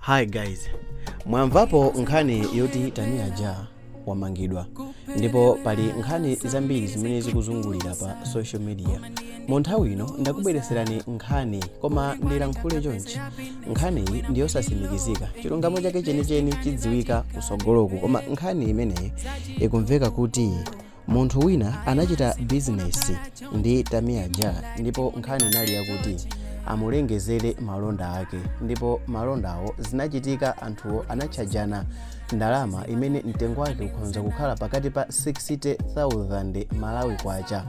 Hi guys, mwamvapo nkhani yoti Tamia Ja wamangidwa ndipo pali nkhani zambiri zimene zikuzungulira pa social media. Mu nthawi ino ndakubweretserani nkhani, koma ndilankhule chonchi, nkhaniyi ndiyosasimikizika, chilungamo chake chenicheni chidziwika kusogoloku. Koma nkhani imeneyi ikumveka kuti munthu wina anachita bizinesi ndi Tamia Ja, ndipo nkhani inali yakuti amulengezere malonda ake, ndipo malondawo zinachitika anthuwo anatchajana ndalama imene mtengo wake ukhoza kukhala pakati pa 60,000 Malawi kwacha.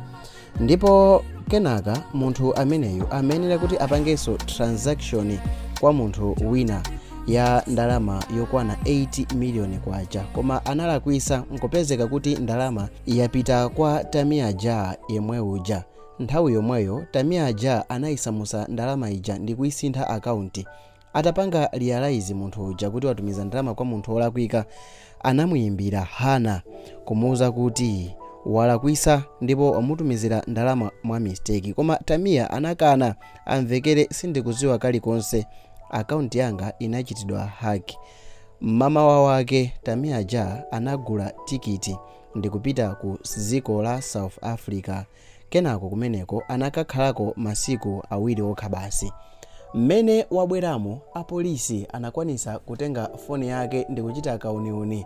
Ndipo kenaka munthu ameneyu amayenera kuti apangenso transaction kwa munthu wina ya ndalama yokwana 80 million kwacha, koma analakwisa nkupezeka kuti ndalama yapita kwa Tamia Ja yemwe uja. Nthawi yomweyo Tamia Ja anayisamusa ndalama ija ndi kuyisintha akaunti. Atapanga realize munthu uja kuti watumiza ndalama kwa munthu wolakwika, anamuyimbira Hana kumuwuza kuti walakwisa ndipo wamutumizira ndalama mwa mistake. Koma Tamia anakana, amvekere sindikudziwa kalikonse, akaunti yanga inachitidwa hack. Mmamawa wake Tamia Ja anagula tikiti ndikupita ku dziko la South Africa. Kenako kumeneko anakakhalako masiku awiri okha basi. Mmene wabweramo apolisi anakwanisa kutenga foni yake ndikuchita kauniuni,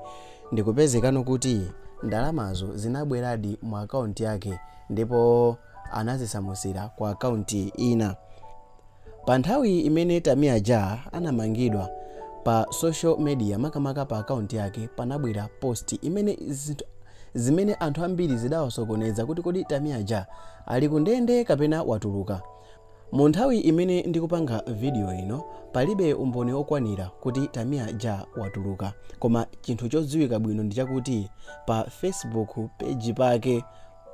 ndikupezekano kuti ndalamazo zinabweradi mu akaunti yake ndipo anazisamusira ku akaunti ina. Pa nthawi imene Tamia Ja anamangidwa, pa social media makamaka pa akaunti yake panabwera post imene zimene anthu ambiri zidawasokoneza kuti kodi Tamia Ja ali kundende kapena watuluka. Mu nthawi imene ndikupanga video ino palibe umboni okwanira kuti Tamia Ja watuluka, koma chinthu chodziwika bwino ndi chakuti pa Facebook page pake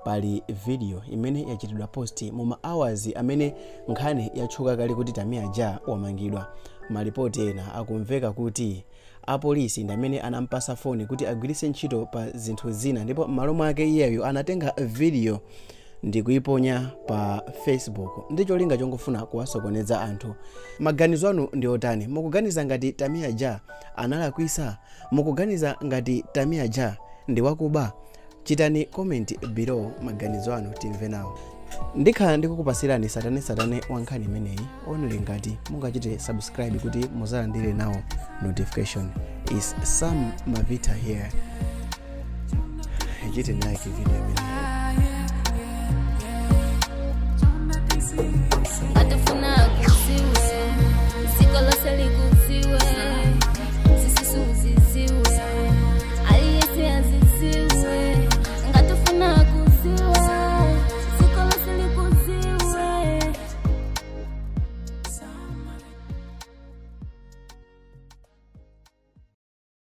pali video imene yachitidwa post mu ma hours amene nkhani yatchuka kale kuti Tamia Ja wamangidwa. Malipoti ena akumveka kuti apolisi ndi amene anampasa foni kuti agwiritse ntchito pa zinthu zina, ndipo m'malo mwake iyeyo anatenga video ndikuiponya pa Facebook ndi cholinga chongofuna kuwasokoneza anthu. Maganizo anu ndi otani? Mukuganiza ngati Tamia Ja analakwisa? Mukuganiza ngati Tamia Ja ndi wakuba? Chitani comment below maganizo anu timve nawo. Ndikhala ndikukupasirani satane wa nkhani imeneyi only ngati mungachite subscribe kuti muzalandire nawo notification. Is Sam Mavita here. Chitani like video imeneyi. Atufuna kuziwe, siko lose likuzile.